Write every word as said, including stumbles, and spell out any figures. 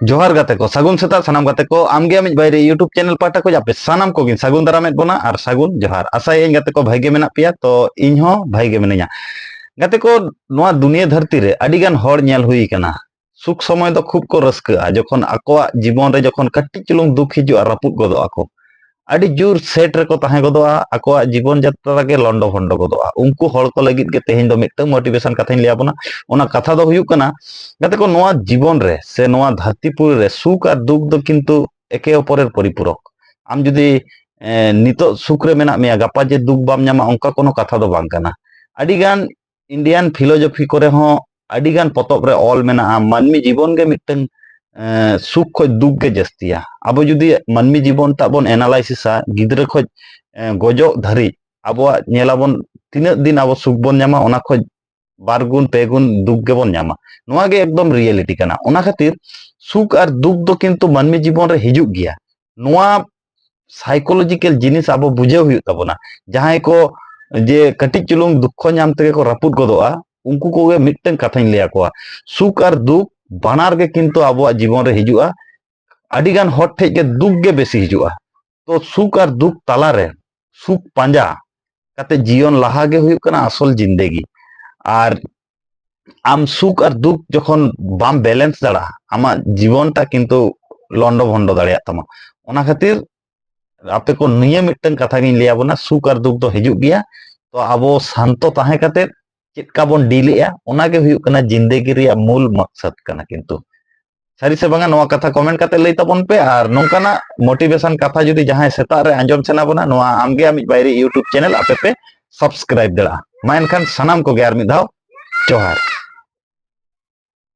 ᱡᱚᱦᱟᱨ ᱜᱟᱛᱮ ᱠᱚ, ᱥᱟᱹᱜᱩᱱ ᱥᱮᱛᱟᱜ ᱥᱟᱱᱟᱢ ᱜᱟᱛᱮ ᱠᱚ᱾ ᱟᱢᱜᱮ ᱟᱢᱤᱡ ᱵᱟᱭᱨᱤ YouTube ᱪᱮᱱᱮᱞ ᱯᱟᱦᱴᱟ ᱠᱷᱚᱱ ᱟᱯᱮ ᱥᱟᱱᱟᱢ ᱠᱚᱜᱮᱧ ᱥᱟᱹᱜᱩᱱ ᱫᱟᱨᱟᱢᱮᱫ ᱵᱚᱱᱟ ᱟᱨ ᱥᱟᱹᱜᱩᱱ ᱡᱚᱦᱟᱨ᱾ ᱟᱥᱟᱭᱟᱹᱧ ᱜᱟᱛᱮ ᱠᱚ ᱵᱷᱟᱜᱮ ᱢᱮᱱᱟᱜ ᱯᱮᱭᱟ, ᱛᱚ ᱤᱧ ᱦᱚᱸ ᱵᱷᱟᱜᱮ ᱜᱮ ᱢᱤᱱᱟᱹᱧᱟ᱾ ᱜᱟᱛᱮ ᱠᱚ, ᱱᱚᱣᱟ ᱫᱩᱱᱤᱭᱟᱹ ᱫᱷᱟᱹᱨᱛᱤ ᱨᱮ ᱟᱹᱰᱤ ᱜᱟᱱ ᱦᱚᱲ ᱧᱮᱞ ᱦᱩᱭ ᱟᱠᱟᱱᱟ, ᱥᱩᱠ ᱥᱚᱢᱚᱭ ᱫᱚ ᱠᱷᱩᱵ ᱠᱚ ᱨᱟᱹᱥᱠᱟᱹᱜᱼᱟ, ᱡᱚᱠᱷᱚᱱ ᱟᱠᱚᱣᱟᱜ ᱡᱤᱵᱚᱱ ᱨᱮ ᱡᱚᱠᱷᱚᱱ ᱠᱟᱹᱴᱤᱡ ᱪᱩᱞᱩᱝ ᱫᱩᱠ ᱦᱤᱡᱩᱜᱼᱟ, ᱨᱟᱹᱯᱩᱫ ᱜᱚᱫᱚᱜ ᱟᱠᱚ, ᱟᱹᱰᱤ ᱡᱳᱨ ᱥᱮᱴ ᱨᱮᱠᱚ ᱛᱟᱦᱮᱸ ᱜᱚᱫᱚᱜᱼᱟ, ᱟᱠᱚᱣᱟᱜ ᱡᱤᱵᱚᱱ ᱡᱟᱛᱨᱟ ᱜᱮ ᱞᱚᱱᱰᱚ ᱵᱷᱚᱱᱰᱚ ᱜᱚᱫᱚᱜᱼᱟ᱾ ᱩᱱᱠᱩ ᱦᱚᱲ ᱠᱚ ᱞᱟᱹᱜᱤᱫ ᱜᱮ ᱛᱮᱦᱮᱧ ᱫᱚ ᱢᱤᱫᱴᱟᱝ ᱢᱳᱴᱤᱵᱷᱮᱥᱚᱱ ᱠᱟᱛᱷᱟᱧ ᱞᱟᱹᱭ ᱟᱵᱚᱱᱟ᱾ ᱚᱱᱟ ᱠᱟᱛᱷᱟ ᱫᱚ ᱦᱩᱭᱩᱜ ᱠᱟᱱᱟ, ᱜᱟᱛᱮ ᱠᱚ, ᱱᱚᱣᱟ ᱡᱤᱵᱚᱱ ᱨᱮ ᱥᱮ ᱱᱚᱣᱟ ᱫᱷᱟᱹᱨᱛᱤ ᱯᱩᱨᱤ ᱨᱮ ᱥᱩᱠ ᱟᱨ ᱫᱩᱠ ᱫᱚ ᱠᱤᱱᱛᱩ ᱮᱠᱮ ᱚᱯᱚᱨᱮᱨ ᱯᱚᱨᱤᱯᱩᱨᱚᱠ᱾ ᱟᱢ ᱡᱩᱫᱤ ᱮ, ᱱᱤᱛᱚᱜ ᱥᱩᱠ ᱨᱮ ᱢᱮᱱᱟᱜ ᱢᱮᱭᱟ, ᱜᱟᱯᱟ ᱡᱮ ᱫᱩᱠ ᱵᱟᱢ ᱧᱟᱢᱟ, ᱚᱱᱠᱟ ᱠᱳᱱᱳ ᱠᱟᱛᱷᱟ ᱫᱚ ᱵᱟᱝ ᱠᱟᱱᱟ᱾ ᱟᱹᱰᱤᱜᱟᱱ ᱤᱱᱰᱤᱭᱟᱱ ᱯᱷᱤᱞᱳᱡᱚᱯᱷᱤ ᱠᱚᱨᱮ ᱦᱚᱸ ᱟᱹᱰᱤᱜᱟᱱ ᱯᱚᱛᱚᱵ ᱨᱮ ᱚᱞ ᱢᱮᱱᱟᱜᱼᱟ, ᱢᱟᱹᱱᱢᱤ ᱡᱤᱵᱚᱱ ᱜᱮ ᱢᱤᱫᱴᱟᱝ ᱮ, ᱥᱩᱠ ᱠᱷᱚᱡ ᱫᱩᱠ ᱜᱮ ᱡᱟᱹᱥᱛᱤᱭᱟ᱾ ᱟᱵᱚ ᱡᱩᱫᱤ ᱢᱟᱹᱱᱢᱤ ᱡᱤᱵᱚᱱ ᱴᱟᱜ ᱵᱚᱱ ᱮᱱᱟᱞᱟᱭᱥᱤᱥᱟ, ᱜᱤᱫᱽᱨᱟᱹ ᱠᱷᱚᱡ ᱮ, ᱜᱚᱡᱚᱜ ᱫᱷᱟᱹᱨᱤᱡ ᱟᱵᱚᱣᱟᱜ ᱧᱮᱞᱟᱵᱚᱱ, ᱛᱤᱱᱟᱹᱜ ᱫᱤᱱ ᱟᱵᱚ ᱥᱩᱠ ᱵᱚᱱ ᱧᱟᱢᱟ, ᱚᱱᱟ ᱠᱷᱚᱡ ᱵᱟᱨ ᱜᱩᱱ ᱯᱮ ᱜᱩᱱ ᱫᱩᱠ ᱜᱮᱵᱚᱱ ᱧᱟᱢᱟ᱾ ᱱᱚᱣᱟ ᱜᱮ ᱮᱠᱫᱚᱢ ᱨᱤᱭᱮᱞᱤᱴᱤ ᱠᱟᱱᱟ᱾ ᱚᱱᱟ ᱠᱷᱟᱹᱛᱤᱨ ᱥᱩᱠ ᱟᱨ ᱫᱩᱠ ᱫᱚ ᱠᱤᱱᱛᱩ ᱢᱟᱹᱱᱢᱤ ᱡᱤᱵᱚᱱ ᱨᱮ ᱦᱤᱡᱩᱜ ᱜᱮᱭᱟ᱾ ᱱᱚᱣᱟ ᱥᱟᱭᱠᱳᱞᱚᱡᱤᱠᱮᱞ ᱡᱤᱱᱤᱥ ᱟᱵᱚ ᱵᱩᱡᱷᱟᱹᱣ ᱦᱩᱭᱩᱜ ᱛᱟᱵᱚᱱᱟ᱾ ᱡᱟᱦᱟᱸᱭ ᱠᱚ ᱡᱮ ᱠᱟᱹᱴᱤᱡ ᱪᱩᱞᱩᱝ ᱫᱩᱠᱠᱷᱚ ᱧᱟᱢ ᱛᱮᱜᱮ ᱠᱚ ᱨᱟᱹᱯᱩᱫ ᱜᱚᱫᱚᱜᱼᱟ, ᱩᱱᱠᱩ ᱠᱚᱜᱮ ᱢᱤᱫᱴᱟᱝ ᱠᱟᱛᱷᱟᱧ ᱞᱟᱹᱭ ᱟᱠᱚᱣᱟ, ᱥᱩᱠ ᱟᱨ ᱫᱩᱠ ᱵᱟᱱᱟᱨ ᱜᱮ ᱠᱤᱱᱛᱩ ᱟᱵᱚᱣᱟᱜ ᱡᱤᱵᱚᱱ ᱨᱮ ᱦᱤᱡᱩᱜᱼᱟ᱾ ᱟᱹᱰᱤᱜᱟᱱ ᱦᱚᱲ ᱴᱷᱮᱡ ᱜᱮ ᱫᱩᱠ ᱜᱮ ᱵᱮᱥᱤ ᱦᱤᱡᱩᱜᱼᱟ᱾ ᱛᱚ ᱥᱩᱠ ᱟᱨ ᱫᱩᱠ ᱛᱟᱞᱟᱨᱮ ᱥᱩᱠ ᱯᱟᱸᱡᱟ ᱠᱟᱛᱮ ᱡᱤᱭᱚᱱ ᱞᱟᱦᱟ ᱜᱮ ᱦᱩᱭᱩᱜ ᱠᱟᱱᱟ ᱟᱥᱚᱞ ᱡᱤᱱᱫᱮᱜᱤ᱾ ᱟᱨ ᱟᱢ ᱥᱩᱠ ᱟᱨ ᱫᱩᱠ ᱡᱚᱠᱷᱚᱱ ᱵᱟᱢ ᱵᱮᱞᱮᱱᱥ ᱫᱟᱲᱮᱭᱟᱜᱼᱟ, ᱟᱢᱟᱜ ᱡᱤᱵᱚᱱ ᱴᱟᱜ ᱠᱤᱱᱛᱩ ᱞᱚᱱᱰᱚ ᱵᱷᱚᱱᱰᱚ ᱫᱟᱲᱮᱭᱟᱜ ᱛᱟᱢᱟ᱾ ᱚᱱᱟ ᱠᱷᱟᱹᱛᱤᱨ ᱟᱯᱮ ᱠᱚ ᱱᱤᱭᱟᱹ ᱢᱤᱫᱴᱟᱝ ᱠᱟᱛᱷᱟ ᱜᱤᱧ ᱞᱟᱹᱭ ᱟᱵᱚᱱᱟ, ᱥᱩᱠ ᱟᱨ ᱫᱩᱠ ᱫᱚ ᱦᱤᱡᱩᱜ ᱜᱮᱭᱟ᱾ ᱛᱚ ᱟᱵᱚ ᱥᱟᱱᱛᱚ ᱛᱟᱦᱮᱸ ᱠᱟᱛᱮ ᱪᱮᱫ ᱠᱟ ᱵᱚᱱ ᱰᱤᱞ ᱮᱜᱼᱟ, ᱚᱱᱟ ᱜᱮ ᱦᱩᱭᱩᱜ ᱠᱟᱱᱟ ᱡᱤᱱᱫᱮᱜᱤ ᱨᱮᱭᱟᱜ ᱢᱩᱞ ᱢᱚᱠᱥᱚᱫ ᱠᱟᱱᱟ᱾ ᱠᱤᱱᱛᱩ ᱥᱟᱹᱨᱤ ᱥᱮ ᱵᱟᱝᱟ, ᱱᱚᱣᱟ ᱠᱟᱛᱷᱟ ᱠᱚᱢᱮᱱᱴ ᱠᱟᱛᱮ ᱞᱟᱹᱭ ᱛᱟᱵᱚᱱ ᱯᱮ᱾ ᱟᱨ ᱱᱚᱝᱠᱟᱱᱟᱜ ᱢᱳᱴᱤᱵᱷᱮᱥᱚᱱ ᱠᱟᱛᱷᱟ ᱡᱩᱫᱤ ᱡᱟᱦᱟᱸᱭ ᱥᱮᱛᱟᱜ ᱨᱮ ᱟᱸᱡᱚᱢ ᱥᱟᱱᱟ ᱵᱚᱱᱟ, ᱱᱚᱣᱟ ᱟᱢᱜᱮ ᱟᱢᱤᱡ ᱵᱟᱭᱨᱤ YouTube ᱪᱮᱱᱮᱞ ᱟᱯᱮ ᱯᱮ ᱥᱟᱵᱥᱠᱨᱟᱭᱤᱵ ᱫᱟᱲᱮᱭᱟᱜᱼᱟ᱾ ᱢᱟ ᱮᱱᱠᱷᱟᱱ ᱥᱟᱱᱟᱢ ᱠᱚᱜᱮ ᱟᱨ ᱢᱤᱫ ᱫᱷᱟᱣ ᱡᱚᱦᱟᱨ᱾